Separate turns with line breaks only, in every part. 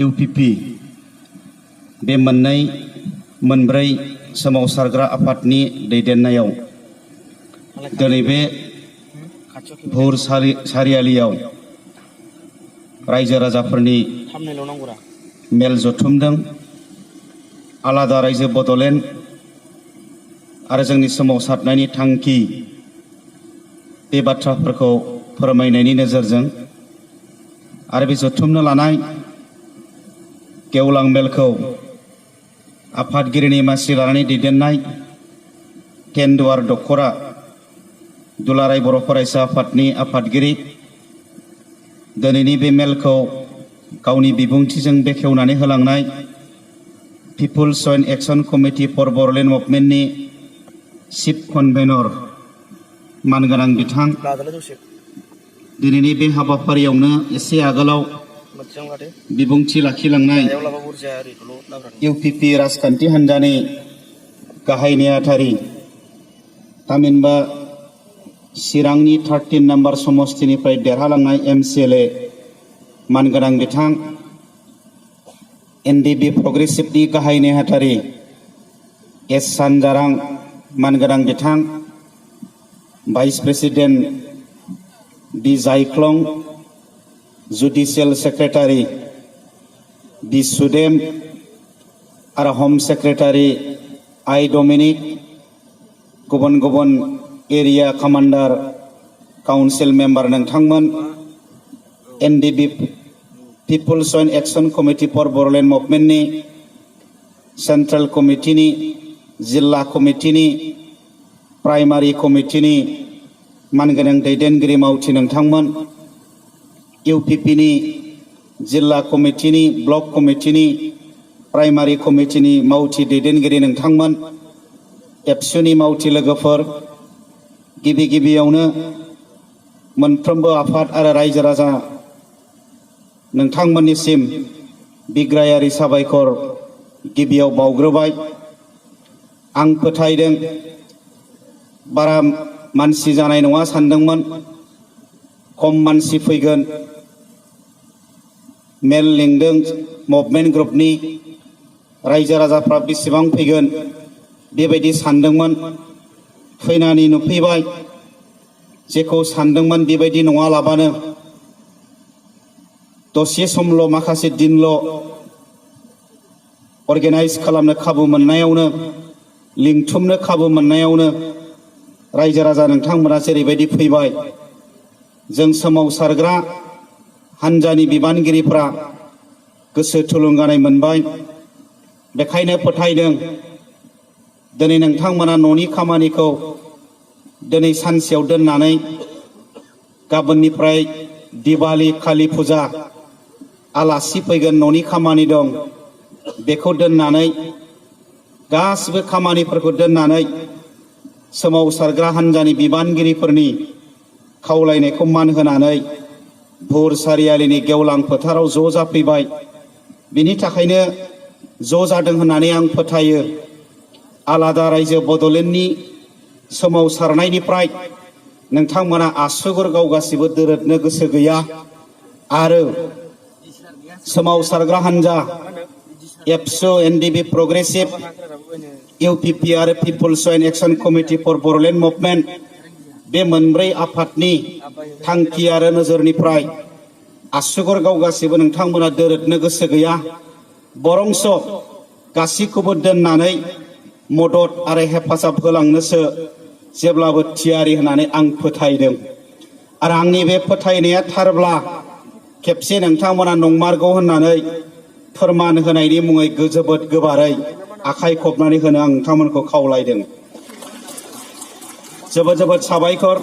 इउपिपि बे मोनब्रै सोमावसारग्रा आफादनि दैदेननायाव दिनै बे भुर सारियालियाव रायजो राजाफोरनि मेल जथुमदों। आलादा रायजो बड'लेण्ड आरो जोंनि सोमावसारनायनि थांखि बे बाथ्राफोरखौ फोरमायनायनि नोजोरजों आरो बे जथुमनो लानाय गेवलां मेलखौ आफादगिरिनि मासि लानानै दैदेननाय केन्दुवार दखरा दुलाराय बर' फरायसा आफादनि आफादगिरि दिनैनि बे मेलखौ गावनि बिबुंथिजों बेखेवनानै होलांनाय people's joint action committee for Bodoland मुभमेन्टनि चिफ कनभेनर मानगोनां बिथां दिनैनि बे हाबाफारियावनो एसे आगोलाव बिबुंथि लाखिलांनाय इउपिपि राजखान्थि हान्जानि गाहाय नेहाथारि थामहिनबा चिरांनि 13 नम्बर समस्तिनिफ्राय देरहालांनाय MCLA मानगोनां बिथां NDB प्रग्रेसिभनि गाहाय नेहाथारि S सानजारां मानगोनां बिथां vice president B Jaikhlong judicial secretary B Sudem आरो हम सेक्रेटारि आइ डमिनिक गुबुन गुबुन एरिया कमान्डार काउन्सिल मेम्बार नोंथांमोन NDB people's joint action committee for Bodoland मुभमेन्टनि सेन्ट्रेल कमिटिनि जिल्ला कमिटिनि प्राइमारि कमिटिनि मानगोनां दैदेनगिरि मावथि नोंथांमोन इउपिपिनि जिल्ला कमिटिनि ब्लक कमिटिनि प्राइमारि कमिटिनि मावथि दैदेनगिरि नोंथांमोन एबसुनि मावथि लोगोफोर गिबियावनो मोनफ्रोमबो आफाद आरो रायजो राजा नोंथांमोननिसिम बिग्रायारि साबायखर गिबियाव बावग्रोबाय। आं फोथायदों बारा मानसि जानाय नङा सानदोंमोन, खम मानसि फैगोन, मेल लिंदों मुभमेन्ट ग्रुपनि रायजो राजाफ्रा बेसेबां फैगोन बेबायदि सानदोंमोन। फैनानै नुफैबाय जेखौ सानदोंमोन बेबायदि नङालाबानो दसे समल' माखासे दिनल' अर्गेनाइज खालामनो खाबु मोननायावनो लिंथुमनो खाबु मोननायावनो रायजो राजा नोंथांमोना जेरैबायदि फैबाय जों सोमावसारग्रा हान्जानि बिबानगिरिफ्रा गोसो थुलुंगानाय मोनबाय। बेखायनो फोथायदों दिनै नोंथांमोना न'नि खामानिखौ दिनै सानसेयाव दोननानै गाबोननिफ्राय दिवाली कालि फुजा आलासि फैगोन न'नि खामानि दं बेखौ दोननानै गासिबो खामानिफोरखौ दोननानै सोमावसारग्रा हान्जानि बिबानगिरिफोरनि खावलायनायखौ मान होनानै भुर सारियालिनि गेवलां फोथाराव ज' जाफैबाय। बिनि थाखायनो ज' जादों होननानै आं फोथायो। आलादा रायजो बड'लेण्डनि सोमावसारनायनिफ्राय नोंथांमोना आसुगुर गावगासिबो दोरोदनो गोसो गैया आरो सोमावसारग्रा हान्जा एबसु NDB प्रग्रेसिभ इउपिपि आरो people's joint action committee for Bodoland movement बे मोनब्रै आफादनि थांखि आरो नोजोरनिफ्राय आसुगुर गावगासिबो नोंथांमोना दोरोदनो गोसो गैया, बरंस गासैखौबो दोननानै मदद आरो हेफाजाब होलांनोसो जेब्लाबो थियारि होननानै आं फोथायदों। आरो आंनि बे फोथायनाया थारब्ला खेबसे नोंथांमोना नंमारगौ होननानै फोरमान होनायनि मुङै जोबोद गोबारै आखाइ खबनानै होनो आं नोंथांमोनखौ खावलायदों। जोबोद साबायखर।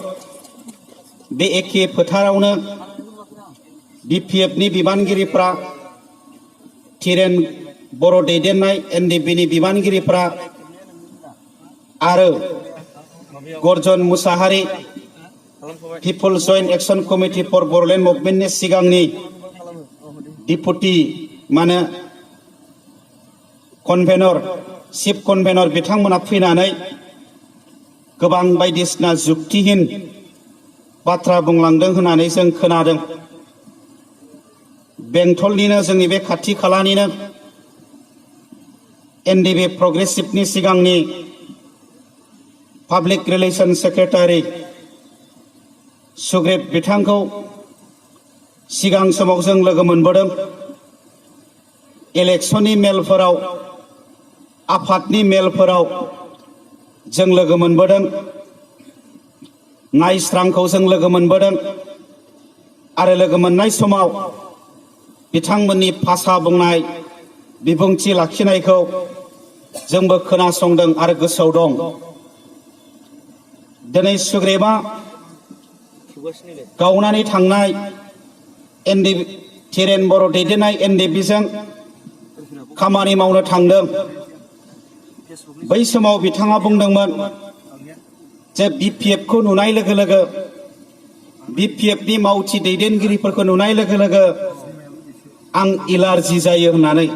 बे एखे फोथारावनो BPFनि बिबानगिरिफ्रा थिरेन बर' दैदेननाय NDBनि बिबानगिरिफ्रा आरो Garjan Mushahary people's joint action committee for Bodoland मुभमेन्टनि सिगांनि डिपुटि कनभेनर चिफ कनभेनर बिथांमोना फैनानै गोबां बायदिसिना जुक्तिहीन बाथ्रा बुंलांदों होननानै जों खोनादों। बेंटलनिनो जोंनि बे खाथि खालानिनो एनडिबि प्रग्रेसिभनि सिगांनि पाब्लिक रिलेशन सेक्रेटारि सुग्रीब बिथांखौ सिगां समाव जों लोगो मोनबोदों। इलेक्शननि मेलफोराव आफादनि मेलफोराव जों लोगो मोनबोदों। नायस्रांखौ जों लोगो मोनबोदों आरो लोगो मोननाय समाव बिथांमोननि भाषा बुंनाय बिबुंथि लाखिनायखौ जोंबो खोनासंदों आरो गोसोआव दं। दिनै सुग्रीबा गावनानै थांनाय एनडिबि धीरेन बर' दैदेननाय एनडिबिजों खामानि मावनो थांदों। बै समाव बिथाङा बुंदोंमोन जे बिपिएफखौ नुनाय लोगो लोगो बिपिएफनि मावथि दैदेनगिरिफोरखौ नुनाय लोगो लोगो आं एलार्जि जायो होननानै।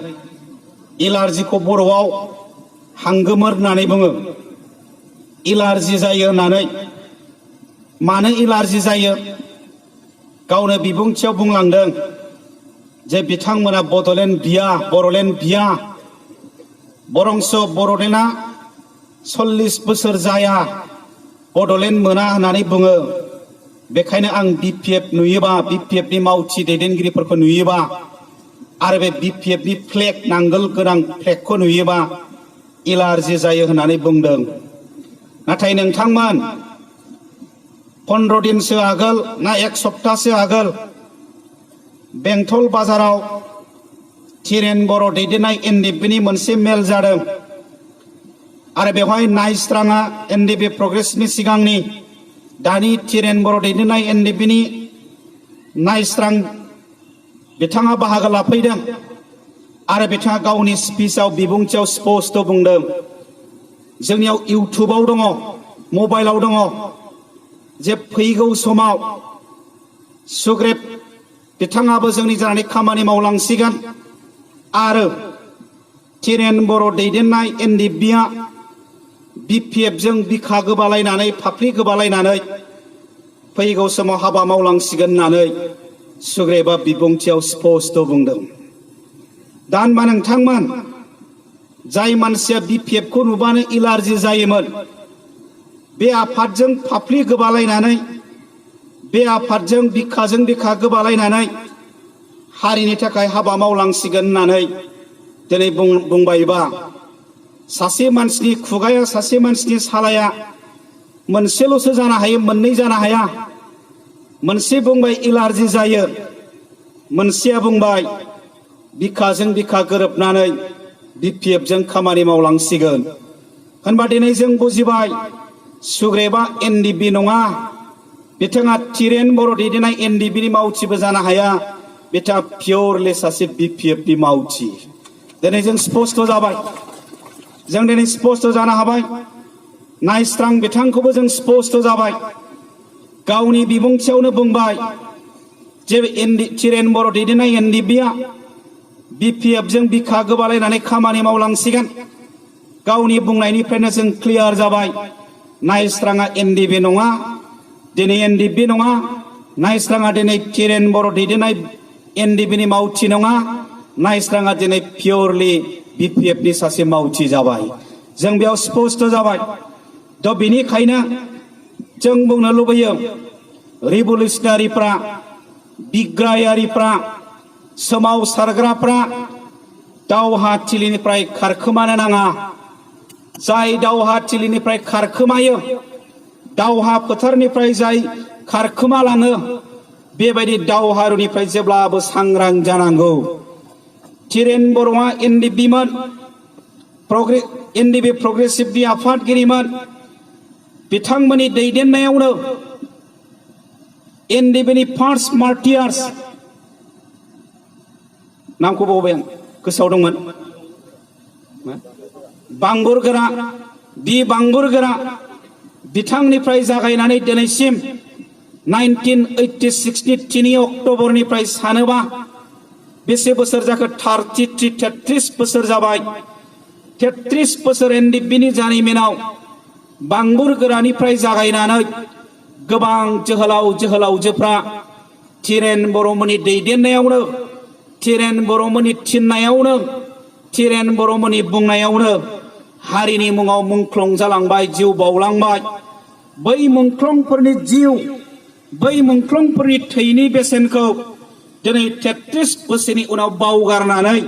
एलार्जिखौ बर'आव हांगोमोर होननानै बुङो। एलार्जि जायो होननानै। मानो एलार्जि जायो? गावनो बिबुंथियाव बुंलांदों जे बिथांमोना बड'लेण्ड बिया, बर'लेण्ड बिया, बरंस बर'लेण्डआ 40 बोसोर जाया बड'लेण्ड मोना होननानै बुङो। बेखायनो आं बिपिएफ नुयोबा, बिपिएफनि मावथि दैदेनगिरिफोरखौ नुयोबा आरो बे बिपिएफनि फ्लेग, नांगोल गोनां फ्लेगखौ नुयोबा एलार्जि जायो होननानै बुंदों। नाथाय नोंथांमोन 15 दिनसो आगोल ना 1 सप्ताहसो आगोल बेंटल बाजाराव धीरेन बर' दैदेननाय एनडिबिनि मोनसे मेल जादों आरो बेवहाय नायस्राङा एनडिबि प्रग्रेसनि सिगांनि दानि धीरेन बर' दैदेननाय एनडिबिनि नायस्रां बिथाङा बाहागो लाफैदों आरो बिथाङा गावनि स्पिचआव बिबुंथियाव स्पष्ट बुंदों। जोंनियाव इउटुबाव दङ, मबाइलाव दङ जे फैगौ समाव सुग्रीब बिथाङाबो जोंनि जानानै खामानि मावलांसिगोन आरो धीरेन बर' दैदेननाय एनडिबिआ बिपिएफजों बिखा गोबालायनानै, फाफ्लि गोबालायनानै फैगौ समाव हाबा मावलांसिगोन होननानै सुग्रीबा बिबुंथियाव स्पष्ट बुंदों। दा होनबा नोंथांमोन, जाय मानसिया बिपिएफखौ नुबानो एलार्जि जायोमोन, बे आफादजों फाफ्लि गोबालायनानै, बे आफादजों बिखाजों बिखा गोबालायनानै हारिनि थाखाय हाबा मावलांसिगोन होननानै दिनै बुंबायबा, सासे मानसिनि खुगाया, सासे मानसिनि सालाया मोनसेल'सो जानो हायो, मोननै जानो हाया। मोनसे बुंबाय एलार्जि जायो, मोनसेया बुंबाय बिखाजों बिखा गोरोबनानै बिपिएफजों खामानि मावलांसिगोन। होनबा दिनै जों बुजिबाय सुग्रीबा एनडिबि नङा, बिथाङा धीरेन बर' दैदेननाय एनडिबिनि मावथिबो जानो हाया, बिथाङा पियरलि सासे बिपिएफनि मावथि। दिनै जों स्पष्ट जाबाय, जों दिनै स्पष्ट जानो हाबाय। नायस्रां बिथांखौबो जों स्पष्ट जाबाय। गावनि बिबुंथियावनो बुंबाय जे धीरेन बर' दैदेननाय एनडिबिआ बिपिएफजों बिखा गोबालायनानै खामानि मावलांसिगोन। गावनि बुंनायनिफ्रायनो जों क्लियार जाबाय, नायस्राङा एनडिबि नङा, दिनै एनडिबि नङा। नायस्राङा दिनै धीरेन बर' दैदेननाय एनडिबिनि मावथि नङा। नायस्राङा दिनै पियरलि बिपिएफनि सासे मावथि जाबाय। जों बेयाव स्पष्ट जाबाय। थ' बेनिखायनो जों बुंनो लुबैयो, रिभलिउसनारिफ्रा, बिग्रायारिफ्रा, सोमावसारग्राफ्रा दावहाथिलिनिफ्राय खारखोमानो नाङा। जाय दावहाथिलिनिफ्राय खारखोमायो, दावहा फोथारनिफ्राय जाय खारखोमालाङो, बेबायदि दावहारुनिफ्राय जेब्लाबो सांग्रां जानांगौ। धीरेन बर'आ एनडिबिमोन, एनडिबि प्रग्रेसिभनि आफादगिरिमोन। बिथांमोननि दैदेननायावनो एनडिबिनि फार्स्ट मार्टियार्स, नामखौ बावबाय आं, गोसोआव दंमोन, बांबुरगोरा, बि बांबुरगोरा बिथांनिफ्राय जागायनानै दिनैसिम 1986नि 3 अक्ट'बरनिफ्राय सानोबा बेसे बोसोर जाखो? 33 बोसोर जाबाय। 33 बोसोर एनडिबिनि जारिमिनाव बांबुरगोरानिफ्राय जागायनानै गोबां जोहोलाव जोहोलावजोफ्रा धीरेन बर'मोननि दैदेननायावनो थिरेन बर'मोननि थिननायावनो थिरेन बर'मोननि बुंनायावनो हारिनि मुङाव मुंख्लं जालांबाय जिउ बावलांबाय बै मुंख्लंफोरनि जिउ बै मुंख्लंफोरनि थैनि बेसेनखौ दिनै 33 बोसोरनि उनाव बावगारनानै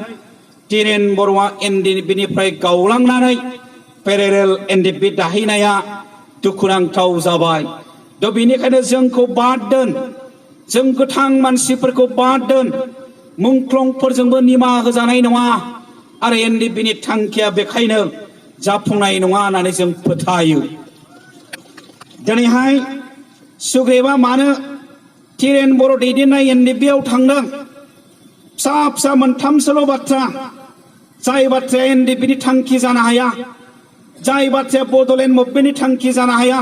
थिरेन बर'आ एनडिबिनिफ्राय गावलांनानै पेरेरेल एनडिबि दाहैनाया दुखुनांथाव जाबाय दा बेनिखायनो जोंखौ बाद दोन जों गोथां मानसिफोरखौ बाद दोन मुंख्लंफोरजोंबो निमाहा होजानाय नङा आरो एनडिबिनि थांखिया बेखायनो जाफुंनाय नङा होननानै जों फोथायो दिनैहाय सुग्रीवा मानो थिरेन बर' दैदेननाय एनडिबिआव थांदों फिसा फिसा मोनथामसोल' बाथ्रा जाय बाथ्राया एनडिबिनि थांखि जानो हाया जाय बाथ्राया बड'लेण्ड मुभमेन्टनि थांखि जानो हाया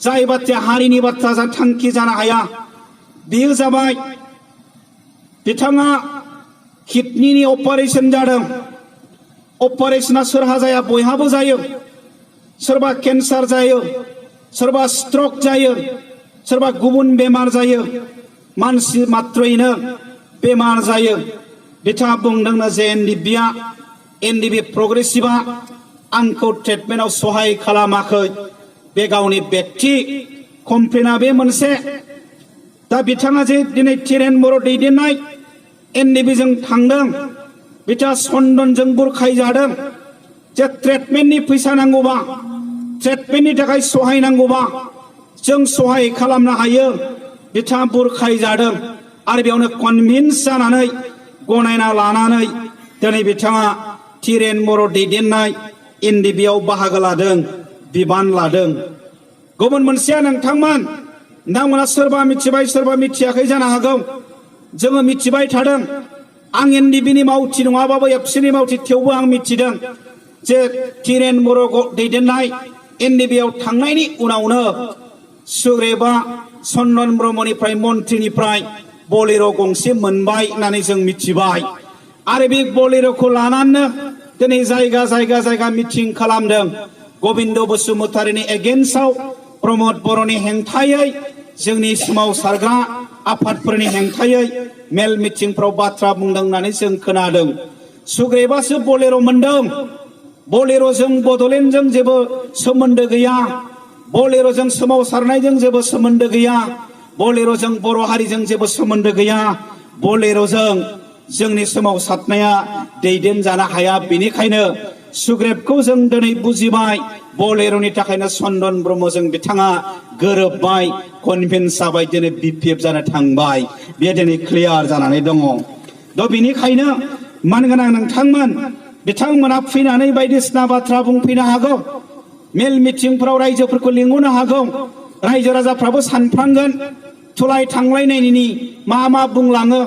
जाय बाथ्राया हारिनि बाथ्रा थांखि जानो हाया बेयो जाबाय बिथाङा किडनिनि अपारेशन जादों अपारेशना सोरहा जाया बयहाबो जायो सोरबा केन्सार जायो सोरबा स्ट्रक जायो सोरबा गुबुन बेमार जायो मानसि मात्रैनो बेमार जायो बिथाङा बुंदोंनो जे एनडिबि प्रग्रेसिभआ आंखौ ट्रिटमेन्टआव सहाय खालामाखै बे गावनि व्यक्ति कमप्लेना बे मोनसे दा बिथाङा जे दिनै थिरेन बर' दैदेननाय एनडिबिजों थांदों बिथाङा चन्दनजों बुरखायजादों जे ट्रिटमेन्टनि फैसा नांगौबा ट्रिटमेन्टनि थाखाय सहाय नांगौबा जों सहाय खालामनो हायो बिथाङा बुरखायजादों आरो बेयावनो कनभिन्स जानानै गनायना लानानै दिनै बिथाङा थिरेन बर' दैदेननाय एनडिबिआव बाहागो लादों बिबान लादों गुबुन मोनसेया नोंथांमोना सोरबा मिथिबाय सोरबा मिथियाखै जानो हागौ जोङो मिथिबाय थादों आं एनडिबिनि मावथि नङाबाबो एबसुनि मावथि थेवबो आं मिथिदों जे थिरेन बर' दैदेननाय एनडिबिआव थांनायनि उनावनो सुग्रीवा चन्दन ब्रह्मनिफ्राय मन्थ्रिनिफ्राय बलेर' गंसे मोनबाय होननानै जों मिथिबाय आरो बे बलेर'खौ लानानै दिनै जायगा मिटिं खालामदों गबिन्द बसुमतारीनि एगेन्स्टआव प्रमद बर'नि हेंथायै जोंनि सोमावसारग्रा आफादफोरनि हेंथायै मेल मिटिंफ्राव बाथ्रा बुंदों होननानै जों खोनादों सुग्रीवासो बलेर' मोनदों बलेर'जों बड'लेण्डजों जेबो सोमोन्दो गैया बलेर'जों सोमावसारनायजों जेबो सोमोन्दो गैया बलेर'जों बर' हारिजों जेबो सोमोन्दो गैया बलेर'जों जोंनि सोमावसारनाया दैदेनजानो हाया बेनिखायनो सुग्रीवखौ जों दिनै बुजिबाय बलेर'नि थाखायनो चन्दन ब्रह्मजों बिथाङा गोरोबबाय कनभिन्स जाबाय दिनै बिपिएफ जानो थांबाय बे दिनै क्लियार जानानै दङ दा बेनिखायनो मानगोनां नोंथांमोन बिथांमोना फैनानै बायदिसिना बाथ्रा बुंफैनो हागौ मेल मिटिंफोराव रायजोफोरखौ लिंहरनो हागौ रायजो राजाफ्राबो सानफ्रांगोन थुलाय थांलायनायनि मा बुंलाङो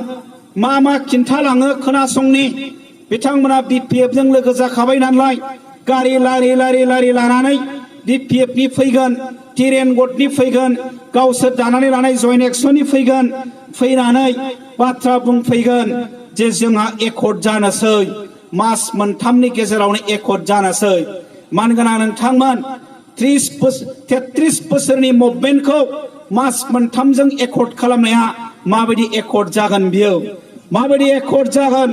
मा खिन्थालाङो खोनासंनि बिथांमोना बिपिएफजों लोगो जाखाबाय नालाय गारि लारि लानानै बिपिएफनि फैगोन थिरेन गटनि फैगोन गावसोर दानानै लानाय जयेन्ट एक्सननि फैगोन फैनानै बाथ्रा बुंफैगोन जे जोंहा एकर्ड जानोसै मास मोनथामनि गेजेरावनो एकर्ड जानोसै मानगोनां नोंथांमोन 33 बोसोरनि मुभमेन्टखौ मास मोनथामजों एकर्ड खालामनाया माबायदि एकर्ड जागोन बियो माबायदि एकर्ड जागोन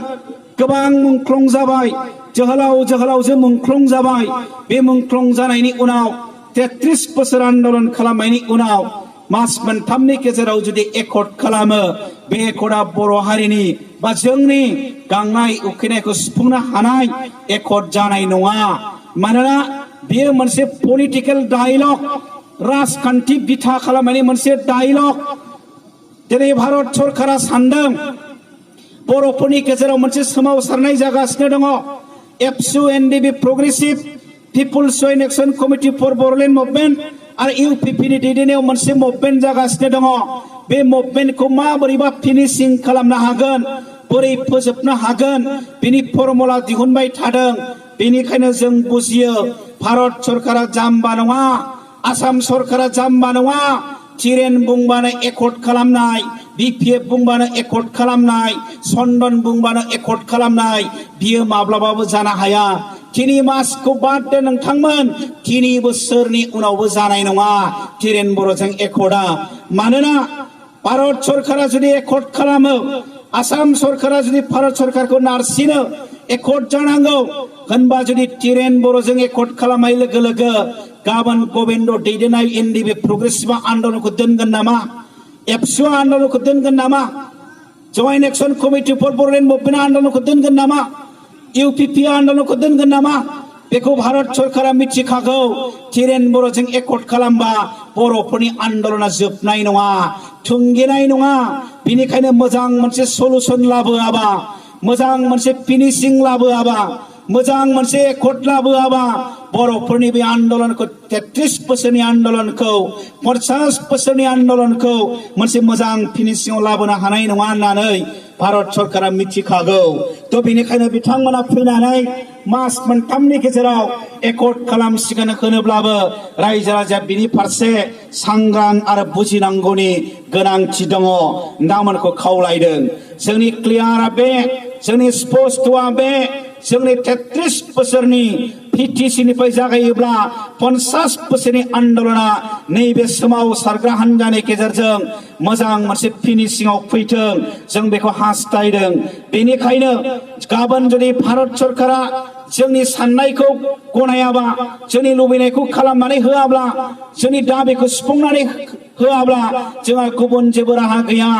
गोबां मुंख्लं जाबाय जोहोलावजो मुंख्लं जाबाय बे मुंख्लं जानायनि उनाव 33 बोसोर आन्दोलन खालामनायनि उनाव मास मोनथामनि गेजेराव जुदि एकर्ड खालामो बे एकर्डआ बर' हारिनि बा जोंनि गांनाय उखैनायखौ सुफुंनो हानाय एकर्ड जानाय नङा मानोना बेयो मोनसे पलिटिकेल डायलग राजखान्थि बिथा खालामनायनि मोनसे डायलग दिनै भारत सरकारा सानदों बर'फोरनि गेजेराव मोनसे सोमावसारनाय जागासिनो दङ ABSU NDB progressive people's joint action committee for Bodoland movement आरो इउपिपिनि दैदेननायाव मोनसे मुभमेन्ट जागासिनो दङ बे मुभमेन्टखौ माबोरैबा फिनिशिं खालामनो हागोन बोरै फोजोबनो हागोन बिनि फर्मुला दिहुनबाय थादों बेनिखायनो जों बुजियो भारत सरकारा जाम्बा नङा आसाम सरकारा जाम्बा नङा थिरेन बुंबानो एकर्ड खालामनाय बिपिएफ बुंबानो एकर्ड खालामनाय चन्दन बुंबानो एकर्ड खालामनाय बियो माब्लाबाबो जानो हाया 3 मासखौ बाद दो नोंथांमोन 3 बोसोरनि उनावबो जानाय नङा थिरेन बर'जों एकर्डआ मानोना भारत सरकारा जुदि एकर्ड खालामो आसाम सरकारा जुदि भारत सरकारखौ नारसिनो एकर्ड जानांगौ होनबा जुदि तिरेन बर'जों एकर्ड खालामनाय लोगो लोगो गाबोन गबिन्द दैदेननाय एनडिबि प्रग्रेसिभ आन्दलनखौ दोनगोन नामा एबसु आन्दलनखौ दोनगोन नामा joint action committee for Bodoland movement आन्दलनखौ दोनगोन नामा इउपिपि आन्दलनखौ दोनगोन नामा बेखौ भारत सरकारा मिथिखागौ तिरेन बर'जों एकर्ड खालामबा बर'फोरनि आन्दलना जोबनाय नङा थुंगेनाय नङा बेनिखायनो मोजां मोनसे सलुसन लाबोआबा मोजां मोनसे फिनिशिं लाबोआबा मोजां मोनसे एकर्ड लाबोआबा बर'फोरनि बे आन्दलनखौ 33 बोसोरनि आन्दलनखौ 50 बोसोरनि आन्दलनखौ मोनसे मोजां फिनिशिंआव लाबोनो हानाय नङा होननानै भारत सरकारा मिथिखागौ तो बेनिखायनो बिथांमोना फैनानै मास मोनथामनि गेजेराव एकर्ड खालामसिगोन होनोब्लाबो रायजो राजा बिनि फारसे सांग्रां आरो बुजिनांगौनि गोनांथि दङ नोंथांमोनखौ खावलायदों जोंनि क्लियारा बे जोंनि स्पष्टआ बे जोंनि 33 बोसोरनि पिटिसिनिफ्राय जागायोब्ला 50 बोसोरनि आन्दलना नैबे सोमावसारग्रा हान्जानि गेजेरजों मोजां मोनसे फिनिशिंआव फैथों जों बेखौ हास्थायदों बेनिखायनो गाबोन जुदि भारत सरकारा जोंनि साननायखौ गनायाबा जोंनि लुबैनायखौ खालामनानै होआब्ला जोंनि दाबिखौ सुफुंनानै होआब्ला जोंहा गुबुन जेबो राहा गैया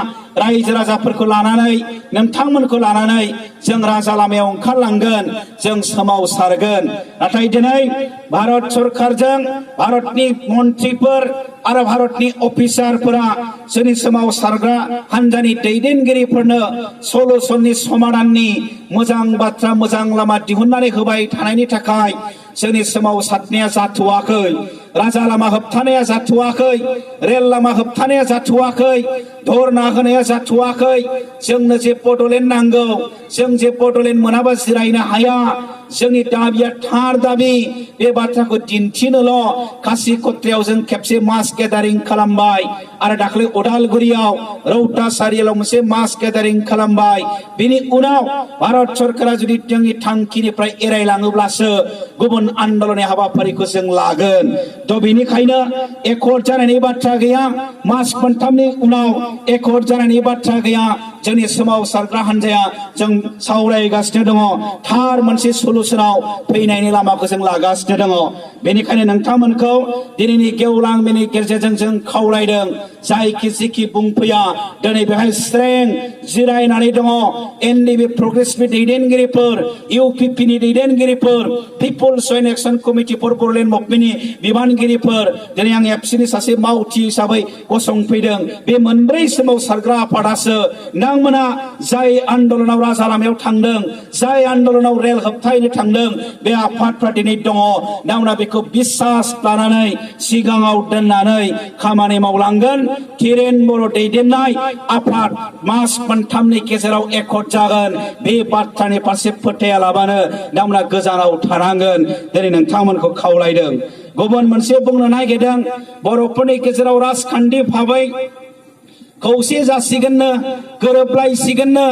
रायजो राजाफोरखौ लानानै नोंथांमोनखौ लानानै जों राजा लामायाव ओंखारलांगोन जों सोमावसारगोन नाथाय दिनै भारत सरकारजों भारतनि मन्थ्रिफोर आरो भारतनि अफिसारफोरा जोंनि सोमावसारग्रा हान्जानि दैदेनगिरिफोरनो सलुसननि समाधाननि मोजां बाथ्रा मोजां लामा दिहुननानै होबाय थानायनि थाखाय जोंनि सोमावसारनाया जाथ'वाखै राजा लामा होबथानाया जाथ'वाखै रेल लामा होबथानाया जाथ'वाखै धरना होनाया जाथ'वाखै जोंनो जे बड'लेण्ड नांगौ जों जे बड'लेण्ड मोनाबा जिरायनो हाया जोंनि दाबिया थार दाबि बे बाथ्राखौ दिन्थिनोल' खासि कट्रायाव जों खेबसे मास गेदारिं खालामबाय आरो दाख्लै उदालगुरियाव रौता सारियालाव मोनसे मास गेदारिं खालामबाय बिनि उनाव भारत सरकारा जुदि जोंनि थांखिनिफ्राय एरायलाङोब्लासो गुबुन आन्दलननि हाबाफारिखौ जों लागोन तो बेनिखायनो एकर्ड जानायनि बाथ्रा गैया मास मोनथामनि उनाव एकर्ड जानायनि बाथ्रा गैया जोंनि सोमावसारग्रा हान्जाया जों सावरायगासिनो दङ थार मोनसे सलुसनाव फैनायनि लामाखौ जों लागासिनो दङ बेनिखायनो नोंथांमोनखौ दिनैनि गेवलां मेलनि गेजेरजों जों खावलायदों जायखि जिखि बुंफैया दिनै बेहाय स्रें जिरायनानै दङ एनडिबि प्रग्रेसिभ दैदेनगिरिफोर इउपिपिनि दैदेनगिरिफोर people's joint action committee for Bodoland मुभमेन्टनि बिबानगिरिफोर दिनै आं एबसुनि सासे मावथि हिसाबै गसंफैदों बे मोनब्रै सोमावसारग्रा आफादासो नोंथांमोना जाय आन्दलनाव राजा लामायाव थांदों जाय आन्दलनाव रेल होबथायनो थांदों बे आफादफ्रा दिनै दङ नोंथांमोना बेखौ बिश्वास लानानै सिगाङाव दोननानै खामानि मावलांगोन तिरेन बर' दैदेननाय आफाद मास मोनथामनि गेजेराव एकर्ड जागोन बे बाथ्रानि फारसे फोथायालाबानो नोंथांमोना गोजानाव थानांगोन दिनै नोंथांमोनखौ खावलायदों गुबुन मोनसे बुंनो नागिरदों बर'फोरनि गेजेराव राजखान्थि भाबै खौसे जासिगोननो गोरोबलायसिगोननो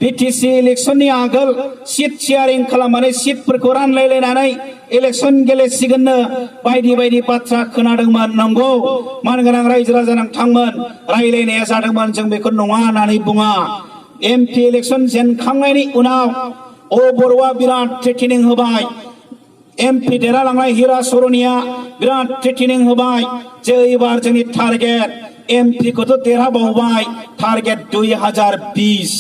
पिटिसि इलेक्शननि आगोल सीट शेयारिं खालामनानै सीटफोरखौ रानलायलायनानै इलेक्शन गेलेसिगोननो बायदि बायदि बाथ्रा खोनादोंमोन नंगौ मानगोनां रायजो राजा नोंथांमोन रायलायनाया जादोंमोन जों बेखौ नङा होननानै बुङा एमपि इलेक्शन जेनखांनायनि उनाव अ बर'आ बिराद थ्रेटेनिं होबाय एमपि देरहालांनाय हिरा सरनिया बिराद थ्रेटेनिं होबाय जे एबार जोंनि टारगेट एमपि खौथ' देरहाबावबाय टारगेट 2020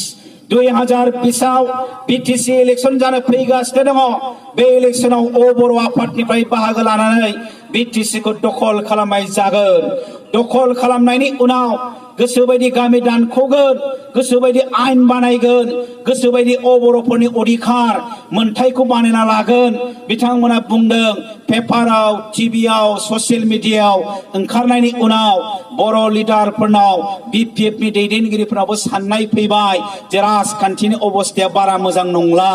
आव पिटिसि इलेक्शन जानो फैगासिनो दङ बे इलेक्शनाव अ बर' आफादनिफ्राय बाहागो लानानै बिटिसि खौ दखल खालामनाय जागोन दखल खालामनायनि उनाव गोसोबायदि गामि दानख'गोन गोसोबायदि आयेन बानायगोन गोसोबायदि अ बर'फोरनि अधिकार मोनथायखौ बानायना लागोन बिथांमोना बुंदों पेपाराव टिभियाव ससियेल मिडियायाव ओंखारनायनि उनाव बर' लिडारफोरनाव बिपिएफनि दैदेनगिरिफोरनावबो साननाय फैबाय जे राजखान्थिनि अबस्थाया बारा मोजां नंला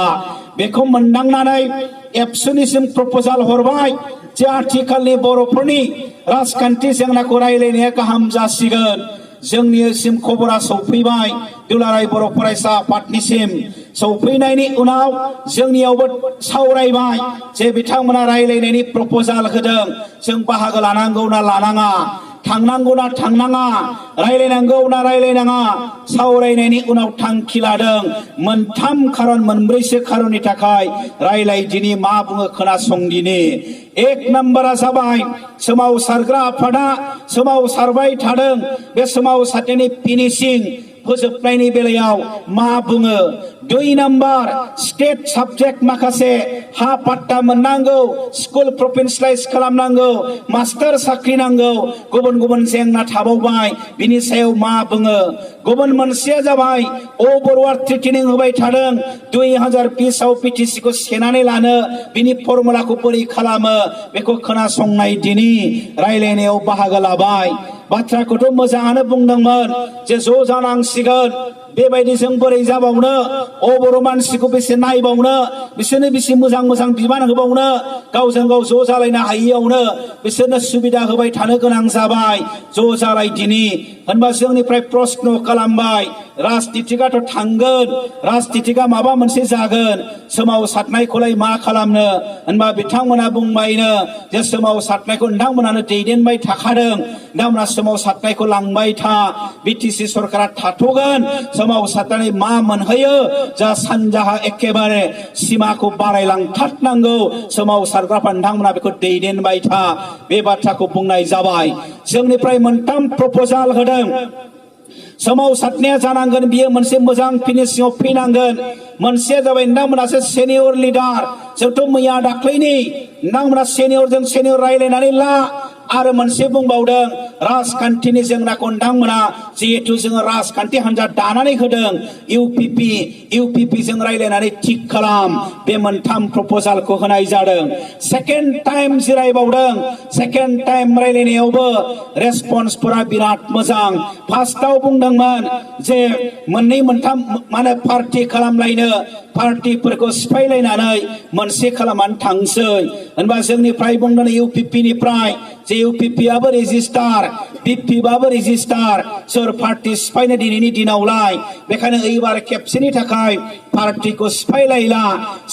बेखौ मोनदांनानै एबसुनिसिम प्रप'जाल हरबाय जे आथिखालनि बर'फोरनि राजखान्थि जेंनाखौ रायलायनाया गाहाम जासिगोन जोंनिसिम खबरा सौफैबाय दुलाराय बर' फरायसा आफादनिसिम सौफैनायनि उनाव जोंनियावबो सावरायबाय जे बिथांमोना रायलायनायनि प्रप'जाल होदों जों बाहागो लानांगौ ना लानाङा थांनांगौना थांनाङा रायलायनांगौना रायलायनाङा सावरायनायनि उनाव थांखि लादों मोनथाम खारन मोनब्रैसो खारननि थाखाय रायलाय दिनि मा बुङो खोनासंदिनि एक नम्बरा जाबाय सोमावसारग्रा आफादा सोमावसारबाय थादों बे सोमावसारनायनि फिनिशिं फोजोबनायनि बेलायाव मा बुङो दुइ नम्बर स्टेट साबजेक्ट माखासे हा पाट्टा मोननांगौ स्कुल प्रभिन्सियेलाइज खालामनांगौ मास्टार साख्रि नांगौ गुबुन गुबुन जेंना थाबावबाय बिनि सायाव मा बुङो गुबुन मोनसेया जाबाय अभारवार्ड ट्रेनिं होबाय थादों 2020 आव पिटिसि खौ सेनानै लानो बिनि फर्मुलाखौ बोरै खालामो बेखौ खोनासंनाय दिनि रायलायनायाव बाहागो लाबाय बाथ्राखौथ' मोजाङानो बुंदोंमोन जे ज' जानांसिगोन बेबायदि जों बोरै जाबावनो अबर' मानसिखौ बेसे नायबावनो बिसोरनो बेसे मोजां मोजां बिबान होबावनो गावजों गाव ज' जालायनो हायियावनो बिसोरनो सुबिदा होबाय थानो गोनां जाबाय ज' जालाय दिनि होनबा जोंनिफ्राय प्रश्न खालामबाय राजनितिकआथ' थांगोन राजनितिकआ माबा मोनसे जागोन सोमावसारनायखौलाय मा खालामनो होनबा बिथांमोना बुंबायनो जे सोमावसारनायखौ नोंथांमोनानो दैदेनबाय थाखादों नोंथांमोना सोमावसारनायखौ लांबाय था बिटिसि सरकारा थाथ'गोन सोमावसारनानै मा मोनहैयो जा सानजाहा एखेबारे सिमाखौ बारायलांथारनांगौ सोमावसारग्राफ्रा नोंथांमोना बेखौ दैदेनबाय था बे बाथ्राखौ बुंनाय जाबाय जोंनिफ्राय मोनथाम प्रप'जाल होदों सोमावसारनाया जानांगोन बियो मोनसे मोजां फिनिशिंआव फैनांगोन मोनसेया जाबाय नोंथांमोनासो सेनियर लिडार जोंथ' मैया दाख्लैनि नोंथांमोना सेनियरजों सेनियर रायलायनानै ला आरो मोनसे बुंबावदों राजखान्थिनि जेंनाखौ नोंथांमोना जिहेतु जोङो राजखान्थि हान्जा दानानै होदों इउपिपि जों रायलायनानै थिक खालाम बे मोनथाम प्रप'जालखौ होनाय जादों सेकेन्ड टाइम जिरायबावदों सेकेन्ड टाइम रायलायनायावबो रेसपन्सफोरा बिराद मोजां फार्स्टआव बुंदोंमोन जे मोननै मोनथाम माने पार्टी खालामलायनो पार्टीफोरखौ सिफायलायनानै मोनसे खालामनानै थांसै होनबा जोंनिफ्राय बुंदों इउपिपि निफ्राय जे इउपिपिआबो रेजिस्टार बिपिआबो रेजिस्टार सोर पार्टी सिफायनो दिनैनि दिनावलाय बेखायनो एबार खेबसेनि थाखाय पार्टीखौ सिफायलायला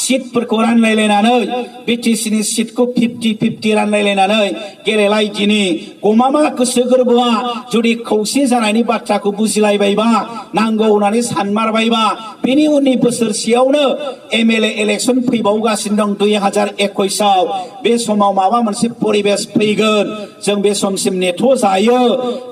सिटफोरखौ रानलायलायनानै बिटिसिनि सिटखौ 50-50 रानलायलायनानै गेलेलाय दिनि गमामा गोसो गोरबोआ जुदि खौसे जानायनि बाथ्राखौ बुजिलायबायबा नांगौ होननानै सानमारबायबा बेनि उननि बोसोरसेयावनो एमएलए इलेक्सन फैबावगासिनो दं 2021 आव बे समाव माबा मोनसे परिबेस फैगोन जों बे समसिम नेथ' जायो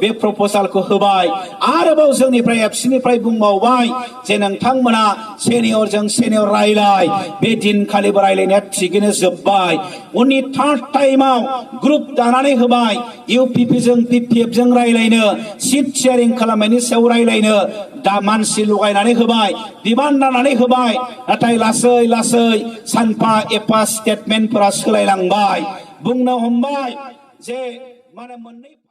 बे प्रप'जालखौ होबाय आरोबाव जोंनिफ्राय एफसिनिफ्राय बुंबावबाय जे नोंथांमोना सेनियरजों सेनियर रायलाय बे दिनखालिबो रायलायनाया थिगैनो जोब्बाय उननि थार्ड टाइमाव ग्रुप दानानै होबाय इउपिपिजों बिपिएफजों रायलायनो सिट शेयारिं खालामनायनि सायाव रायलायनो दा मानसि लगायनानै होबाय बिबान राननानै होबाय नाथाय लासै लासै सानफा एफा स्टेटमेन्टफोरा सोलायलांबाय बुंनो हमबाय जे माने मोननै